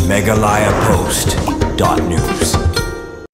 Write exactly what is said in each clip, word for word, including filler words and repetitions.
Meghalaya Post dot news.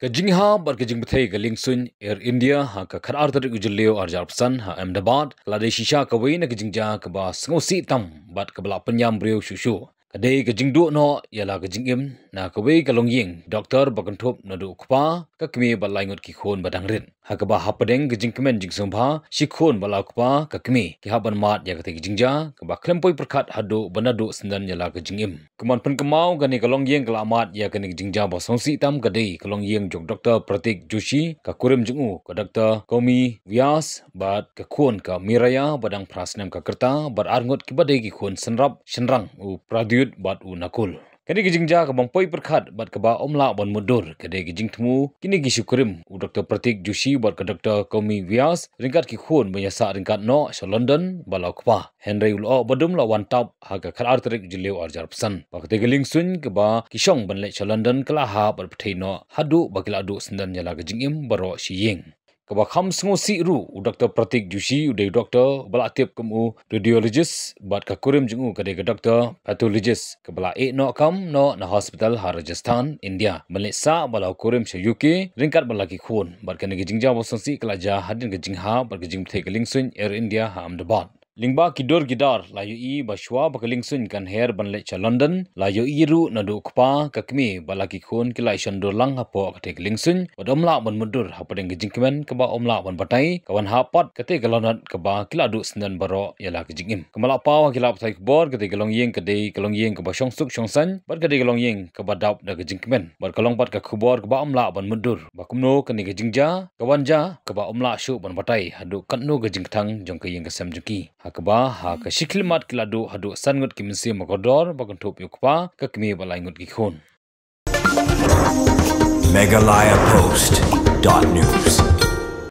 Ka jinghap bad ka jingbthei ka liengsuiñ Air India ha ka khatar tarik u Jylliew arhajar arphew san ha Ahmedabad ka la dei shisha kawei na ka jingjia kaba sngewsih tam bad kaba la pynïam briew shuh shuh. Ka dei ka jingduh noh ïa la ka jingim na kawei ka longïing doktor ba kynthup naduh u kpa, ka kmie bad lai ngut ki khun ba dang rit. Ha kaba hapdeng ka jingkmen jingsngewbha, shi khun bad la u kpa, ka kmie, ki hap ban mad ïa katei ka jingjia kaba khlem poi pyrkhat haduh ba naduh syndon ïa la ka jingim. Kumban pynkynmaw, kane ka longïing ka la mad ïa kane ka jingjia ba sngewsih tam ka dei ka longïing jong doktor Pratik Joshi, ka kurim jong u ka doktor Komi Vyas bad ka khun ka Miraya ba dang phra snem ka rta bad ar ngut kiba dei ki khun shynrap shynrang, u Pradyut bad u Nakul. Ka dei ka jingjia kaba ym poi pyrkhat bad kaba ym lah ban mutdur. Ka dei ka jingthmu kine ki shi kurim, u doktor Pratik Joshi bad ka doktor Komi Vyas, ryngkat ki khun ban ïasah ryngkat noh sha London bad la u kpa. Hynrei u lyoh badum la wan tap ha ka khatar tarik u Jylliew arhajar arphew san. Ba katei ka liengsuiñ kaba ki shong ban leit sha London ka la hap bad pyrthei noh haduh ba ki la duh syndon ïa la ka jingim baroh shi ïing. Kaba kham sngewsih ruh, u doktor Pratik Joshi u dei u doktor ba la tip kum u radiologist bad ka kurim jong u ka dei ka doktor pathologist kaba la ïeh noh kam noh na hospital ha Rajasthan, India, ban leit sah bad la u kurim sha U K ryngkat bad la ki khun. Bad kane ka jingjia ba sngewsih ka la jia hadien ka jinghap bad ka jingbthei ka liengsuiñ Air India ha Ahmedabad. Lyngba ki dur ki dar la ïohi ba shuwa ba ka liengsuiñ kan her ban leit sha London, la ïohi ruh naduh u kpa, ka kmie bad la ki khun ki la ïashon dur lang hapoh katei ka liengsuiñ bad ym lah ban mutdur hapdeng ka jingkmen kaba ym lah ban batai, ka wan hap pat katei ka lanot kaba ki la duh syndon baroh ïa la ka jingim. Kumba la paw ha ki lad pathai khubor, katei ka longïing ka dei ka longïing kaba shong suk shong saiñ bad ka dei ka longïing kaba dap da ka jingkmen bad ka long pat ka khubor kaba ym lah ban mutdur ba kumno kane ka jingjia ka wan jia kaba ym lah shuh ban batai haduh katno ka jingkthang jong ka ïing ka sem jong ki. Ha kaba ha ka shi khyllipmat ki la duh haduh san ngut ki mynsiem ba kordor ba kynthup ïa u kpa, ka kmie bad lai ngut ki khun. Meghalaya Post dot news.